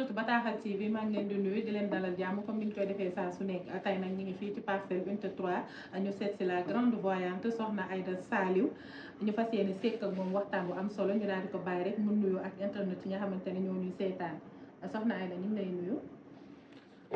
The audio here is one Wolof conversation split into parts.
internet Bataaxal TV maa ngi leen di nuyu di leen dalal jàmm comme ni ñu koy defee saa su nekk tey nag ñu ngi fii ci parcelle unité 3 ñu seet si la grande voyante soxna Aïda Saliou ñu fas yéene sekk ak moom waxtaan bu am solo ñu daal di ko bàyyi rek mu nuyu ak internet yi nga xamante ne ñoo ñuy seetaan soxna Aïda ñu ngi lay nuyu.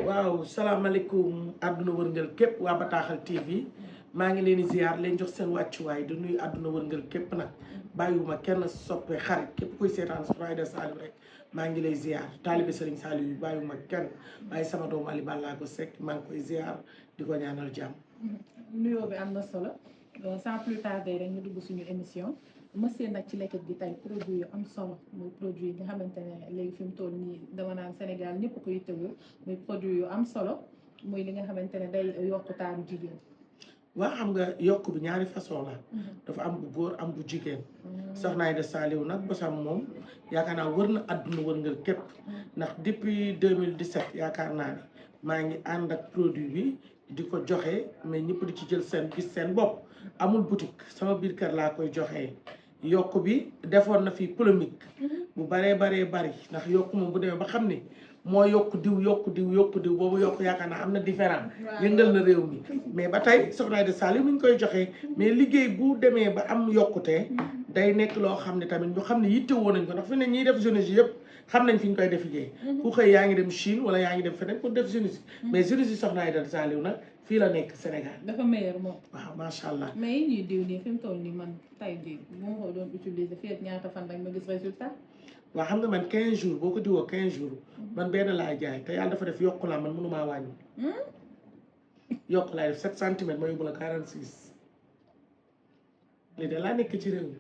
waaw salaamaaleykum àdduna wërngël képp waa Bataaxal TV maa ngi leen di ziar leen jox seen wàccuwaay di nuyu àdduna wërngël képp nag bàyyiwuma kenn soppe xarit képp kuy seetaan soxna Aïda Saliou rek maa ngi lay ziar taalibe Serigne Saliou yi bàyyiwuma kenn waaye sama doomu Ali Ballago Seck maa ngi koy ziar di ko ñaanal jàmm. nuyoo bi am na solo sans plus tarder rek ñu dugg suñu émission monsieur nag ci lekket gi tey produit yu am solo muy produit yi nga xamante ne léegi fi mu toll nii dama naan Sénégal ñëpp ko yittewoo muy produit yu am solo muy li nga xamante ne day yokk taaru jigéen. waa xam nga yokk bi ñaari façon la dafa am bu góor am bu jigéen soxna Aïda Saliou nag bosam moom yaakaar naa wër na àdduna wërngël képp ndax depuis 2017 yaakaar naa ne maa ngi ànd ak produit bi di ko joxe mais ñëpp di ci jël seen gis seen bopp amul boutique sama biir kër laa koy joxee yokk bi defoon na fi polémique bu baree bari ndax yokk moom bu demee ba xam ni moo yokk diw boobu yokk yaakaar naa am na différent yëngal na réew mi mais ba tey soxna Aïda Saliou mi ngi koy joxe mais liggéey bu demee ba am yokkute day nekk loo xam ne tamit ñu xam ne yitte woo nañ ko ndax fi ne ñiy def jeunesse yëpp xam nañ fi ñu koy def liggéey ku xëy yaa ngi dem Chine wala yaa ngi dem feneen pour def jeunesse mais jeunesse yi soxna Aïda Saliou nag fii la nekk Sénégal dafa meilleur moom. waaw macha allah. mais yi ñuy diw nii fi mu toll nii man tay jii bu ma ko doon utiliser fii ak ñaata fan rek ma gis résultat. waaw xam nga man 15 jours boo ko diwoo 15 jours man benn laay jaay te yàlla dafa def yokku laa man mënumaa wàññi. yokku laay def 7 centimètres ma yóbbu la 46 lii de laa nekk ci réew mi.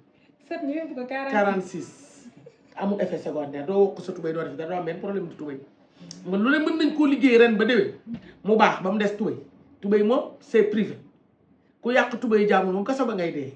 7 ñu yóbbu ko 46 amul effet secondaire doo wokk sa tubéy doo def dara doo am benn problème di tubéy man lu ne mën nañ koo liggéey ren ba déwén mu baax ba mu des tubéy moom c'est privé ku yàq tubéy jàmm moom kasa ba ngay dee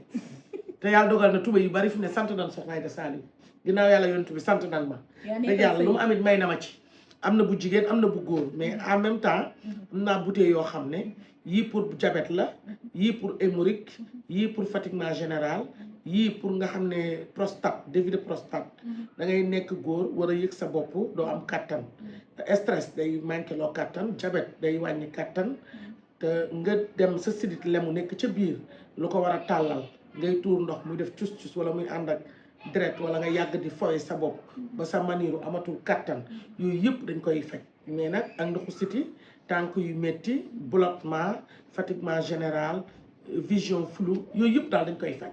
te yàlla dogal na tubéy yu bari fi ne sant nañ soxna Aïda Saliou ginnaaw yàlla yontu bi sant nan ma dëgg yàlla lu mu amit may na ma ci am na bu jigéen am na bu góor mais en même temps am naa bouteille yoo xam ne yii pour diabète la yii pour hémorroïde yii pour fatiguement général yii pour nga xam ne prostate début de prostate da ngay nekk góor war a yëg sa bopp doo am kattan stress day manqué loo kattan diabète day wàññi kattan te nga dem sa sidit lemu nekk ca biir lu ko war a tàllal ngay tuur ndox muy def cus wala muy ànd ak deret wala nga yàgg di foye sa bopp ba sa maniru amatul kattan yooyu yëpp dañ koy faj mais nag ak ndoxu siti tànk yu métti bloquement fatiguement général vision floue yooyu yëpp daal dañ koy faj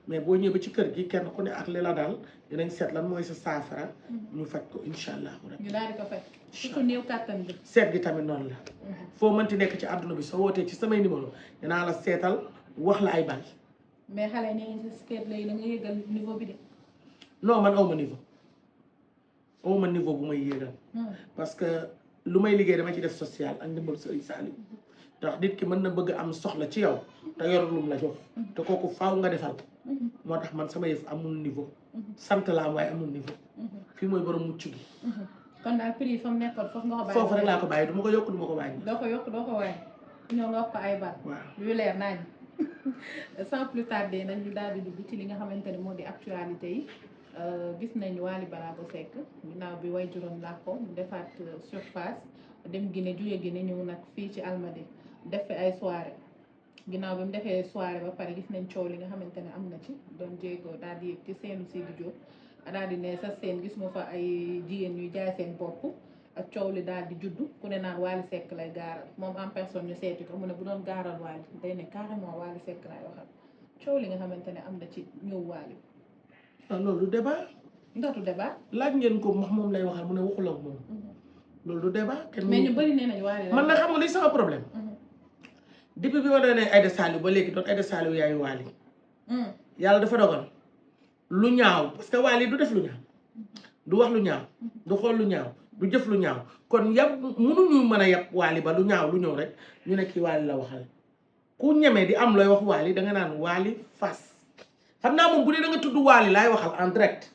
mais boo ñëwee ba ci kër gi kenn ku ne ak li la daal dinañ seet lan mooy sa saafara ñu faj ko incha allah ñu daal di ko faj surtout néew kattan bi seet gi tamit noonu la foo mënti nekk ci àdduna bi soo wootee ci samay numéro dinaa la seetal wax la ay bal mais xale nee nañ si seet léegi da nga yëgal niveau bi de non man awma niveau bu may yéegal parce que lu may liggéey dama ci def social ak ndimbal Serigne Saliou ndax nit ki mën na bëgg am soxla ci yow te yor lum la jox te kooku faaw nga defal moo tax man sama yëf amul niveau sant la am waaye amul niveau fii mooy borom mucc gi kon daal prix fa mu nekkoon foofu nga ko bàyyi foofu rek laa ko bàyyi du ma ko yokk du ma ko wàññi doo ko yokk doo ko wàññi ñoo nga wax ko ay baat waaw yu leer nañ sans plus tarder nañ ñu daal di dugg ci li nga xamante ne moo di actualité yi gis nañu Wally Ballago Seck ginnaaw bi way juróom laa ko mu defaat surface dem Guinée jóge Guinée ñëw nag fii ci Almadies def fi ay soirée ginnaaw bi mu defee soirée ba pare gis nañ coow li nga xamante ne am na ci doon jéego daal di yëg ci seenu Sidi Diop daal di ne sa seen gis moo fa ay jigéen ñuy jaay seen bopp ak coow li daal di juddu ku ne naan Wally Seck lay gaaral moom en personne ñu seeti ko mu ne bu doon gaaral Wally day ne carrément Wally Seck lay waxal coow li nga xamante ne am na ci ñëw Wally loolu du débat ndootu débat laaj ngeen ko wax moom lay waxal mu ne waxul ak moom loolu du débat kenn mais ñu bëri nee nañu Wally man na xam nga li sama problème depuis bi ma doonee Aïda Saliou ba léegi doon Aïda Saliou yaayu Wally yàlla dafa dogal lu ñaaw parce que Wally du def lu ñaaw du wax lu ñaaw du xool lu ñaaw du jëf lu ñaaw kon yab mënuñu mën a yab Wally ba lu ñaaw lu ñëw rek ñu ne kii Wally la waxal ku ñemee di am looy wax Wally danga naan Wally fas xam naa moom bu dee da nga tudd Wally laay waxal en direct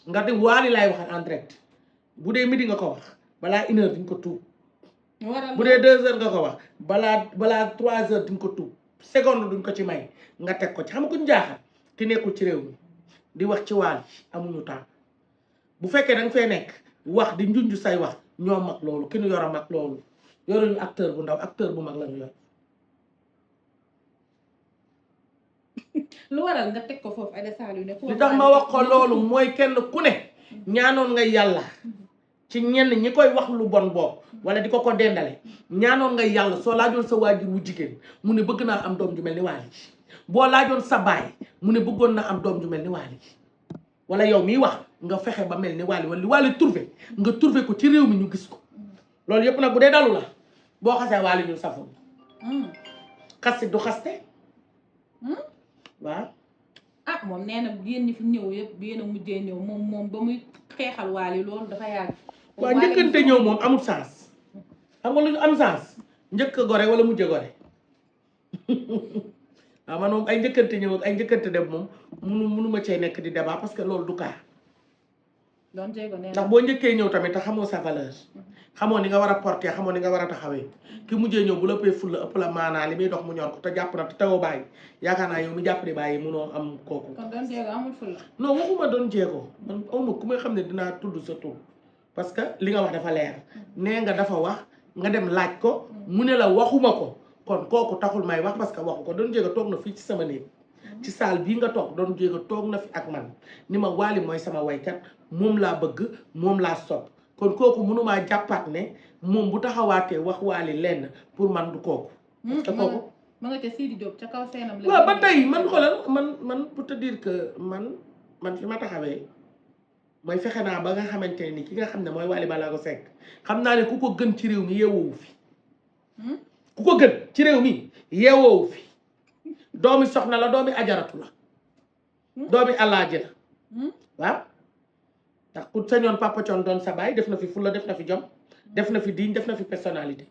nga di Wally laay waxal en direct bu dee midi nga ko wax balaa 1 heure di nga ko tuub bu dee 2 heures nga ko wax balaa 3 heures di nga ko tuub seconde duñ ko ci may nga teg ko ci xam nga kuñ jaaxal ki nekkul ci réew mi di wax ci Wally amuñu temps bu fekkee da nga fee nekk wax di njunj say wax ñoo mag loolu ki ñu yor a mag loolu yoruñu acteur bu ndaw acteur bu mag la ñu yor. lu waral nga teg ko foofu Aida Saliou ne li tax ma wax ko loolu mooy kenn ku ne ñaanoon nga yàlla ci ñenn ñi koy wax lu bon boobu wala di ko dendale ñaanoon nga yàlla soo laajoon sa waajur wu jigéen mu ne bëgg naa am doom ju mel ni Wally boo laajoon sa baay mu ne bëggoon na am doom ju mel ni Wally wala yow miy wax nga fexe ba mel ni Wally wala li Wally trouvé nga trouvé ko ci réew mi ñu gis ko loolu yëpp nag bu dee dalu la boo xasee Wally ñu saful xasti du xaste waaw ah moom nee na yéen ñi fi ñëw yëpp yéen a mujjee ñëw moom ba muy xeexal Wally loolu dafa yàgg. waaw njëkkante ñëw moom amul sens xam nga lu ñu am sens njëkk gore wala mujj gore waaw man moom ay njëkkante ñëw ak ay njëkkante dem moom munu ma cee nekk di débat parce que loolu du cas. doon jéego nee ndax boo njëkkee ñëw tamit te xamoo sa valeur xamoo ni nga war a porter xamoo ni nga war a taxawee ki mujjee ñëw bu la ëppee ful la ëpp la maanaa li muy dox mu ñor ko te jàpp na te tawoo bàyyi yaakaar naa yow mi jàpp di bàyyi munoo am kooku. kon doon jéego amul ful la. non waxuma doon jéego man awma ku may xam ne dinaa tudd sa tur parce que li nga wax dafa leer nee nga dafa wax nga dem laaj ko mu ne la waxuma ko kon kooku taxul may wax parce que waxu ko doon jéego toog na fii ci sama néeg ci saal bii nga toog doon jéego toog na fi ak man ni ma Wally mooy sama waykat moom laa bëgg moom laa sopp kon kooku mënumaa jàppaat ne moom bu taxawaatee wax Wally lenn pour man du kooku. parce que kooku ma nga ca Sidi Diop ca kaw seenam la. waaw ba tey man xoolal man pour te dire que man fi ma taxawee mooy fexe naa ba nga xamante ne ni ki nga xam ne mooy Wally Ballago Seck xam naa ne ku ko gën ci réew mi yeewoowu fi. ku ko gën ci réew mi yeewoowu fi doomi soxna la doomi ajaratu la doomi alaaji la waaw. ndax ku sañoon Papa Thione doon sa baay def na fi fulla def na fi jom def na fi digne def na fi personnalité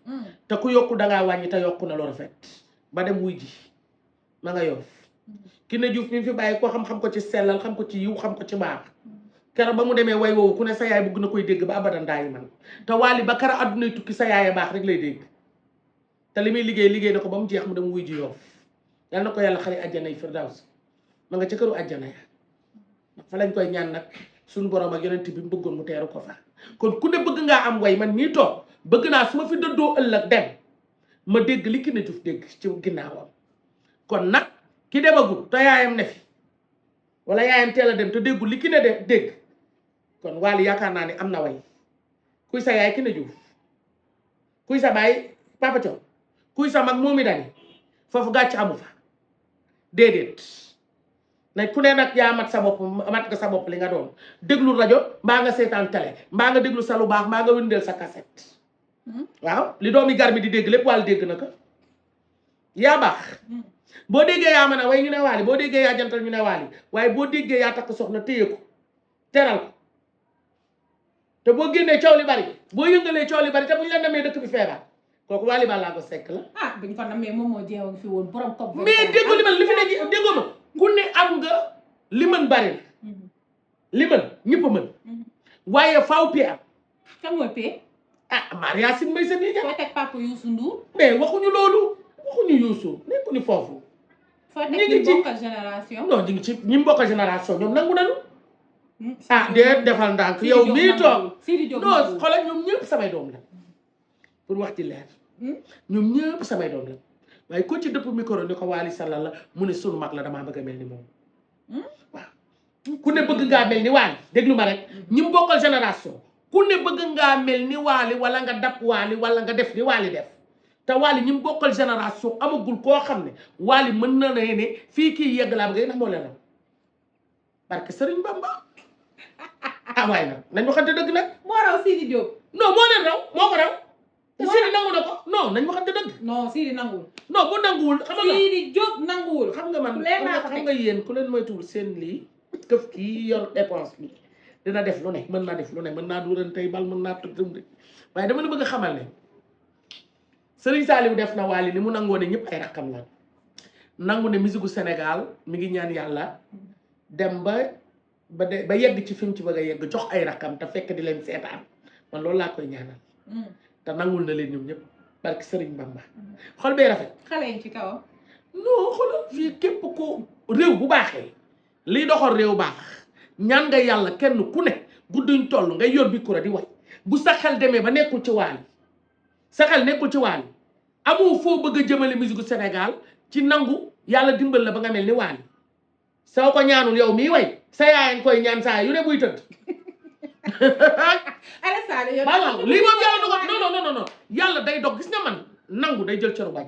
te ku yokku dangaa wàññi te yokku na lu rafet ba dem wuy ji ma nga Yoff Kiné Diouf mi fi bàyyi ko xam-xam ko ci sellal xam ko ci yiw xam ko ci baax keroog ba mu demee way woowu ku ne sa yaay bëgg na koy dégg ba abadan daayi man te Wally ba kara addunay tukki sa yaay baax rek lay dégg te li muy liggéey na ko ba mu jeex mu dem wuy ji Yoff yal na ko yàlla xari àjjanay firdaws ma nga ca këru àjjana ya fa lañ koy ñaan nag suñu borom ak yonent bi mu bëggoon mu teeru ko fa kon ku ne bëgg ngaa am way man mii toog bëgg naa su ma fi dëddoo ëllëg dem ma dégg li Kiné Diouf dégg ci ginnaawam kon nag ki demagul te yaayam ne fi wala yaayam teel a dem te déggul li Kiné de dégg kon Wally yaakaar naa ne am na way kuy sa yaay Kiné Diouf kuy sa baay Papa Thione kuy sa mag Momy Dany foofu gàcc amu fa déedéet ne ku ne nag yaa mat sa bopp mat nga sa bopp li nga doon déglu rajo mbaa nga seetaan télé mbaa nga déglu sa lu baax mbaa nga wëndeel sa cassette waaw li doomi gar mi di dégg lépp Wally dégg na ko yaa baax boo déggee yaa mën a way ñu ne Wally boo déggee yaa jantal ñu ne Wally waaye boo déggee yaa takk soxna téye ko teral ko te boo génnee coow li bari boo yëngalee coow li bari te bu ñu la namee dëkk bi feebar kooku Wally Ballago Seck la. ah buñ ko namee moom moo jeewoon fi woon borom ko. mais déggoo li man li fi nekk déggoo ma ku ne am nga li mën bari na li mën ñëpp a mën waaye faaw pee am. kan mooy pee. ah Maria Sine may sa nii fooy teg papa Youssou Ndour. mais waxuñu loolu waxuñu Youssou nekkuñu foofu. fooy teg ñi bokkal génération. non ñu ngi ci ñi bokkal génération ñoom nangu nañu. ah déet defal ndànk yow mii toog non xoolal ñoom ñëpp samay doom la pour wax ci leer ñoom ñëpp samay doom la waaye ko ci dëpp micro ni ko Wally Sall la mu ne sunu mag la damaa bëgg a mel ni moom waaw ku ne bëgg ngaa mel ni Wally déglu ma rek ñi mu bokkal génération ku ne bëgg ngaa mel ni Wally wala nga dab Wally wala nga def ni Wally def te Wally ñi mu bokkal génération amagul koo xam ne Wally mën na ne fii kii yegg laa bëgg ndax moo leen raw barke Serigne Bamba ah waaye nag nañ waxante dëgg nag. moo raw Sidi Diop. non moo leen raw moo ko raw. te Sidi nangu na ko non nañ waxante dëgg. non Sidi nanguwul. non bu nanguwul. xam nga Sidi Diop nanguwul. xam nga man xam nga yéen ku leen moytuwul seen lii këf kii yor dépense bi dina def lu ne mën naa def lu ne mën naa duuran tey bal mën naa tëdd de waaye dama la bëgg a xamal ne Serigne Saliou def na Wally ni mu nangoo ne ñëpp ay rakkam la nangu ne musique gu Sénégal mi ngi ñaan yàlla dem ba yegg ci fi mu ci bëgg a yegg jox ay rakkam te fekk di leen seetaan man loolu laa koy ñaanal te nangul na leen ñoom ñëpp barki Serigne Bamba xol bee rafet. xale yi ci kawam. non xoolal fii képp ko réew bu baaxee liy doxal réew baax ñaan nga yàlla kenn ku ne gudduñ toll ngay yor micro di way bu sa xel demee ba nekkul ci Wally sa xel nekkul ci Wally amoo foo bëgg a jëmale musique Sénégal ci nangu yàlla dimbal la ba nga mel ni Wally soo ko ñaanul yow mii way sa yaay nga koy ñaan saa yu ne buy tëdd waaw lii moom yàlla dogal non yàlla day dog gis nga man nangu day jël cëru bañ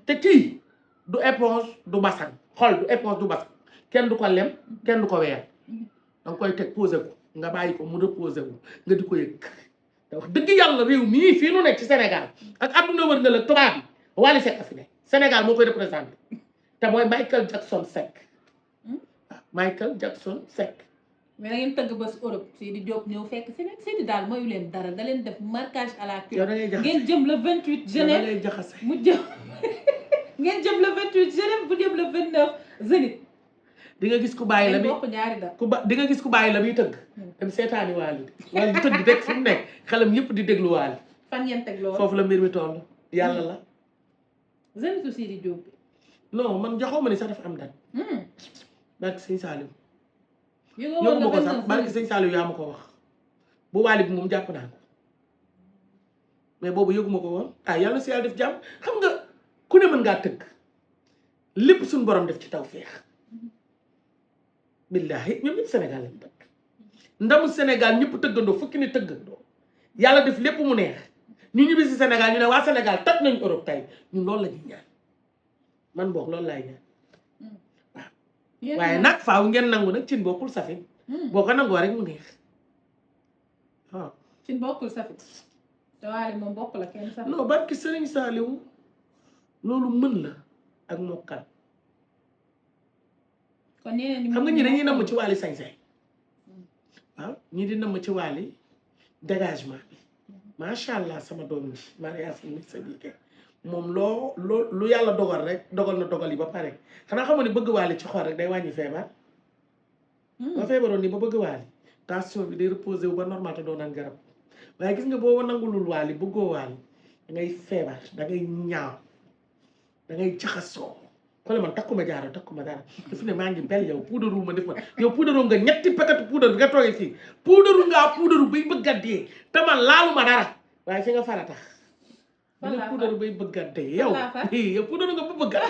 te kii du éponge du basan xol du éponge du basan kenn du ko lem kenn du ko weer danga koy teg posé ko nga bàyyi ko mu reposé wu nga di ko yëg te wax dëgg yàlla réew mii fii nu nekk ci Sénégal ak adduna wër nga la tubaab bi Wally Seck a fi ne Sénégal moo koy représenté te mooy Michael Jackson Seck Michael Jackson Seck mais da ngeen tëgg bés Europe Sidi Diop ñëw fekk Sidi daal mayu leen dara da leen def marquage à la queue ngeen jëm le 28 Genève mu jëm ngeen jëm le 28 Genève bu jëm le 29 Zénith di nga gis ku bàyyi la di nga gis ku bàyyi la muy tëgg dem seetaani Wally wala di tëgg rek fi mu nekk xelam yëpp di déglu Wally fan ngeen teg loolu foofu la mbir mi toll yàlla la Zénith Sidi Diop non man joxoo ma ni sax dafa am date barke sëñ Saliou yëguma ko sax barke sëñ Saliou yaa ma ko wax bu Wally bi moom jàpp naa ko mais boobu yëguma ko woon ah yàlla si yàlla def jàmm xam nga ku ne mën ngaa tëgg lépp suñu borom def ci taw feex billahi ñoom ñëpp Sénégal lañ bëgg ndamu Sénégal ñëpp tëggandoo fukki ni tëggandoo yàlla def lépp mu neex ñu ñibbi si Sénégal ñu ne waa Sénégal toj nañ Europe tey ñun loolu la ñuy ñaan man boog loolu laay ñaan waaw waaye nag faaw ngeen nangu nag cin bokkul safin boo ko nangoo rek mu neex waaw cin bokkul safin te Wally moom bokk la kenn safin non barki Sëriñ Saaliw loolu mën la ak mokkal kon ñeneen xam nga ñi dañuy namm ci Wally sañ-sañ waaw ñii di namm ci Wally dégagement bi macha allah sama doom ji mariage mi sa diike moom loo lu yàlla dogal rek dogal na dogal yi ba pare xanaa xam nga ni bëgg Wally ci xol rek day wàññi feebar ba feebaroon ni ba bëgg Wally tension bi day reposé wu ba normal te doo naan garab waaye gis nga boo nangulul Wally bëggoo Wally da ngay feebar da ngay ñaaw da ngay jaxasoo xoolal man takkuma jaaro takkuma dara dafa ne maa ngi bel yow puudaru ma def ma yow puudaru nga ñetti paquet puudar bi nga toogee fii puudaru ngaa puudaru bay bëgg a dee te man laaluma dara waaye fi nga fara tax nga puudaru bay bëgg a dee yow puudaru nga ba bëgg a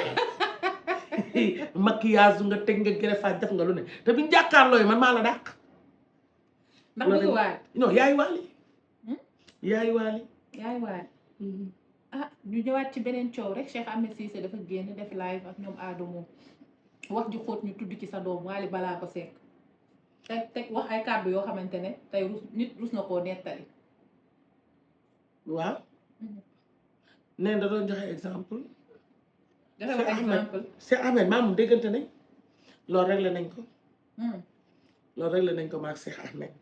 dee maquillage nga teg nga greffage def nga lu ne te biñu jàkkaarloo man maa la dàq ndax bëgg Wally non yaay Wally yaay Wally yaay Wally ah ñu ñëwaat ci beneen coow rek Cheikh Ahmed Cissé dafa génn def live ak ñoom Adamo wax ju xóot ñu tudd ci sa doom Wally Ballago Seck teg wax ay kàddu yoo xamante ne tey rus na koo nettali waaw nee da doon joxe exemple Cheikh Ahmed maa moom déggante nañ loolu rek la nañ ko loolu rek la nañ ko maag Cheikh Ahmed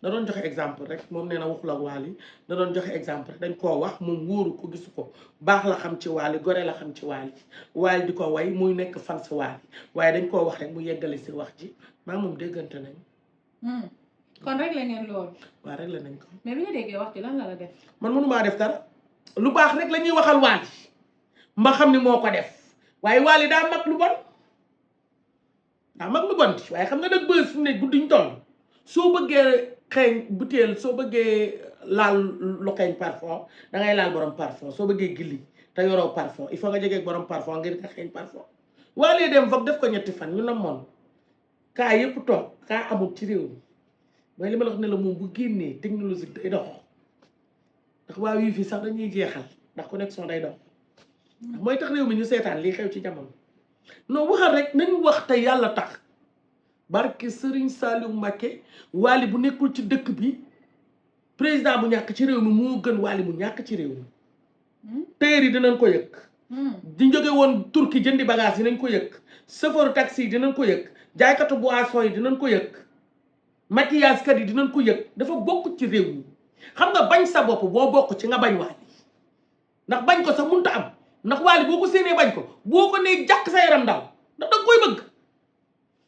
da doon joxe exemple rek moom nee na waxul ak Wally da doon joxe exemple rek dañ koo wax moom wóoru ko gisu ko baax la xam ci Wally gore la xam ci Wally di ko way muy nekk fan si Wally waaye dañ koo wax rek mu yeggale si wax ji maa moom déggante nañ kon rek la ngeen loolu waaw rek la nañ ko mais bi nga déggee wax ci lan la def man mënumaa def dara lu baax rek la ñuy waxal Wally mba xam ni moo ko def waaye Wally daa mag lu bon waaye xam nga nag bës fu ne guddiñ toll soo bëggee xeeñ butéel soo bëggee laal lu xeeñ parfum da ngay laal borom parfum soo bëggee gilli te yoroo parfum il faut nga jegee borom parfum ngir nga xeeñ parfum Wally dem foog def ko ñetti fan ñu namoon kaa yëpp toog kaa amul ci réew mi mooy li ma la wax ne la moom bu génnee technologie day dox ndax waa wii fii sax dañuy jeexal ndax connexion day dox ndax mooy tax réew mi ñu seetaan lii xew ci jamono non waxal rek nañu wax te yàlla tax barke Serigne Saliou Mbacké Wally bu nekkul ci dëkk bi président bu ñàkk ci réew mi moo gën Wally mu ñàkk ci réew mi téer yi dinañ ko yëg di jóge woon Turquie jëndi bagage yi dinañ ko yëg chauffeur taxi yi dinañ ko yëg jaaykatu boisson yi dinañ ko yëg maquillage kat yi dinañ ko yëg dafa bokk ci réew mi xam nga bañ sa bopp boo bokk ci nga bañ Wally ndax bañ ko sax mënut a am ndax Wally boo ko séenee bañ ko boo ko nee jàkk sa yaram daw ndax danga koy bëgg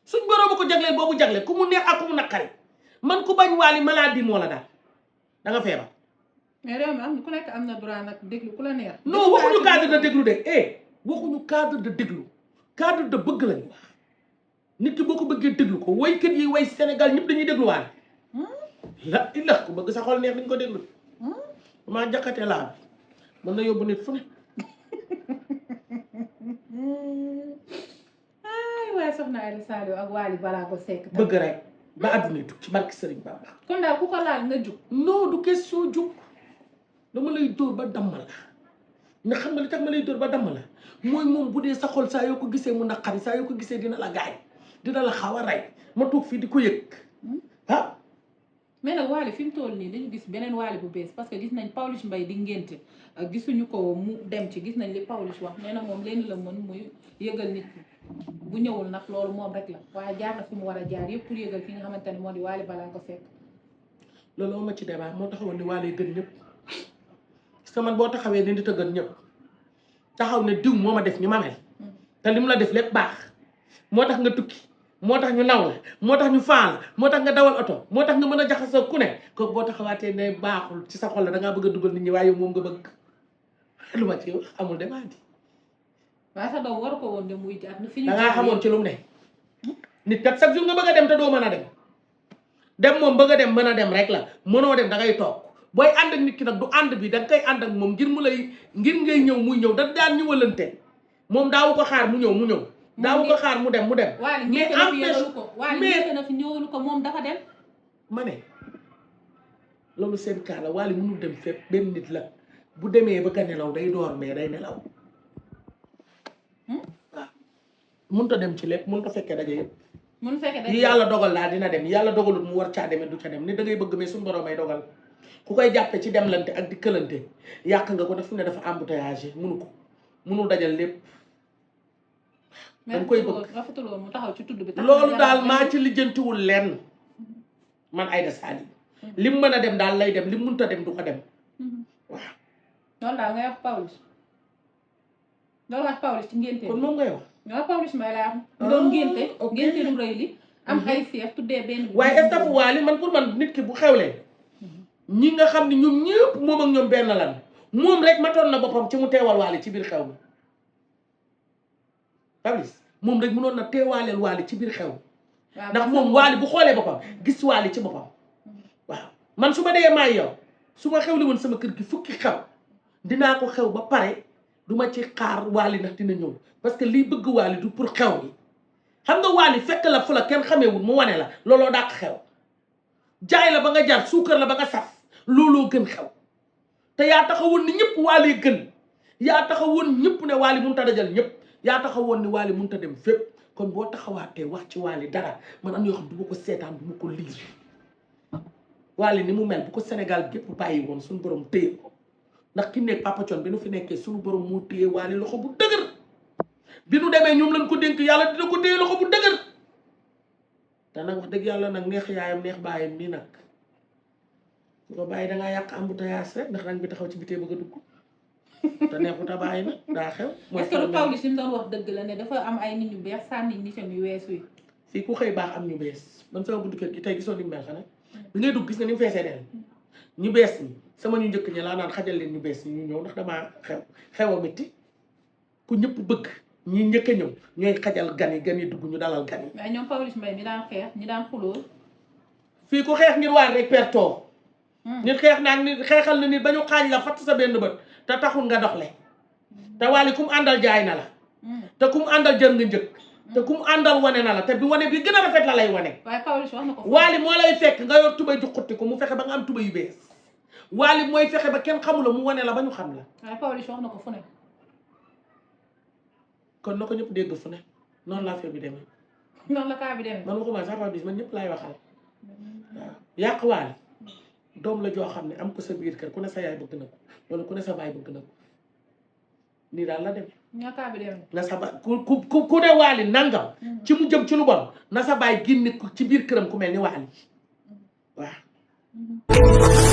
suñ borom ko jagleel boobu jagleel ku mu neex ak ku mu naqari man ku bañ Wally maladie moo la daal da nga feebar. mais réew mi am ku nekk am na droit nag déglu ku la neex. non waxuñu cadre de déglu de waxuñu cadre de déglu cadre de bëgg lañu wax nit ki boo ko bëggee déglu ko woykat yi way Sénégal ñëpp dañuy déglu Wally la illa ku bëgg sa xol neex dañ ko déglu maa jaxate laa mën na yóbbu nit fu ne ay waaye soxna Aida Saliou ak Wally Ballago Seck bëgg rek ba àdduna tukki ci barki Sëriñ Bamba kon daal ku ko laal nga jug non du question jug dama lay dóor ba damm la nga xam nga li tax ma lay dóor ba damm la mooy moom bu dee sa xol saa yoo ko gisee mu naqari saa yoo ko gisee dina la gaañ dina la xaw a rey ma toog fii di ko yëg ah mais nag Wally fi mu toll nii dañu gis beneen Wally bu bees parce que gis nañ Pawlish Mbaye di ngénte gisuñu ko mu dem ci gis nañ li Pawlish wax nee na moom leen la mën muy yëgal nit ñi bu ñëwul nag loolu moom rek la waaye jaar na fi mu war a jaar yëpp pour yëgal ki nga xamante ne moo di Wally Ballago Seck loolu ma ci débat moo taxawoon ni Wally gën ñëpp parce que man boo taxawee ni di tëggal ñëpp taxaw ne diw moo ma def ni ma mel te li mu la def lépp baax moo tax nga tukki moo tax ñu naw la moo tax ñu faal moo tax nga dawal oto moo tax nga mën a jaxasoo ku ne kooku boo taxawaatee ne baaxul ci sa xol la dangaa bëgg a dugal nit ñi waaye moom nga bëgg lu ma ci wax amul débat di waaye sa doom waru ko woon de muy jaar na fi ñu dangaa xamoon ci lu mu ne nit kat chaque jour nga bëgg a dem te doo mën a dem moom bëgg a dem mën a dem rek la mënoo dem da ngay toog booy ànd ak nit ki nag du ànd bi da nga koy ànd ak moom ngir mu lay ngir ngay ñëw muy ñëw da daan ñëwalante moom daawu ko xaar mu ñëw daawu ko xaar mu dem Wally mais ngénte ko Wally ngénte na fi ñëwalu ko moom dafa dem ma ne loolu seen kaa la Wally mënul dem fépp benn nit la bu demee bëgg a nelaw day door mais day nelaw waaw mënut a dem ci lépp mënut a fekkee daje yëpp mun fekkee yi yàlla dogal daal dina dem yàlla dogalut mu war caa demee du ca dem ni da ngay bëgg mais suñu borom ay dogal ku koy jàppe ci demlante ak di këlante yàq nga ko def ne dafa embouteillage mënul dajal lépp dañ koy bëgg rafetul woon mu taxaw ci tudd bi loolu daal maa ci lijjantiwul lenn man Aida Saliou lim mën a dem daal lay dem lim mënut a dem du ko dem waaw loolu daal ngay wax Pawlish loolu wax Pawlish ci ngénte kon moom ngay wax waaw Pawlish Mbaye laa am doon ngénte ngénte lu rëy li am ay seex tuddee benn waaye staff Wally man pour man nit ki bu xewlee ñi nga xam ne ñoom ñëpp moom ak ñoom benn lan moom rek matoon na boppam ci mu teewal Wally ci biir xew mi Pawlish moom rek mënoon na teewaaleel Wally ci biir xew ndax moom Wally bu xoolee boppam gis Wally ci boppam waaw man su ma dee maay yow su ma xewli woon sama kër gi fukki xew dinaa ko xew ba pare du ma ci xaar Wally ndax dina ñëw parce que lii bëgg Wally du pour xew bi xam nga Wally fekk la fu la kenn xameewul mu wane la looloo dàq xew jaay la ba nga jar suukar la ba nga saf looloo gën xew te yaa taxawoon ni ñëpp Wally gën yaa taxawoon ñëpp ne Wally mënut a dajal ñëpp yaa taxawoon ni Wally mënut a dem fépp kon boo taxawaatee wax ci Wally dara man am yoo xam du ma ko seetaan du ma ko liir Wally ni mu mel bu ko Sénégal gépp bàyyi woon suñu borom téye ko ndax ki nekk Papa Thione bi nu fi nekkee suñu borom moo téye Wally loxo bu dëgër bi nu demee ñoom lañ ko dénk yàlla dina ko téye loxo bu dëgër te nag wax dëgg yàlla nag neex yaayam neex baayam nii nag su ko bàyyi dangaa yàq embouteillage rek ndax rang bi taxaw ci bitee bëgg a dugg te neexut a bàyyi nag daa xew est-ce que lu Pawlish li mu doon wax dëgg la ne dafa am ay nit ñu bees sànni nitam yu weesu yi fii ku xëy baax am ñu bees man sama buntu kër gi tey gisoo ni mu mel xanaa bi ngay dugg gis nga ni mu feesee del ñu bees ñi sama ñu njëkk ñi laa naan xajal leen ñu bees ñi ñu ñëw ndax damaa xew a métti ku ñëpp bëgg ñi njëkk a ñëw ñooy xajal gan yi dugg ñu dalal gan yi waaye ñoom Pawlish Mbaye mi daan xeex ñi daan xuloo fii ku xeex ngir waar rek pertoo nit xeex naag nit xeexal na nit ba ñu xaañ la fatt sa benn bët te taxul nga doxle te Wally ku mu àndal jaay na la te ku mu àndal jër nga njëkk te ku mu àndal wane na la te bi wane bi gën a rafet la lay wane waaye Pawlish wax na ko Wally moo lay fekk nga yor tubay ju xutti ko mu fexe ba nga am tubay yu bees Wally mooy fexe ba kenn xamula mu wane la ba ñu xam la waaye Pawlish wax na ko fu ne kon na ko ñëpp dégg fu ne noonu la affaire bi demee noonu la kaa bi demee man waxuma sax Pawlish man ñëpp laay waxal waaw yàq Wally doom la joo xam ne am ko sa biir kër ku ne sa yaay bëgg na ko wala ku ne sa baay bëgg na ko nii daal la demee ñoo kaa bi demee na sa baay ku ne Wally nangam ci mu jëm ci lu bon na sa baay génne ko ci biir këram ku mel ni Wally waaw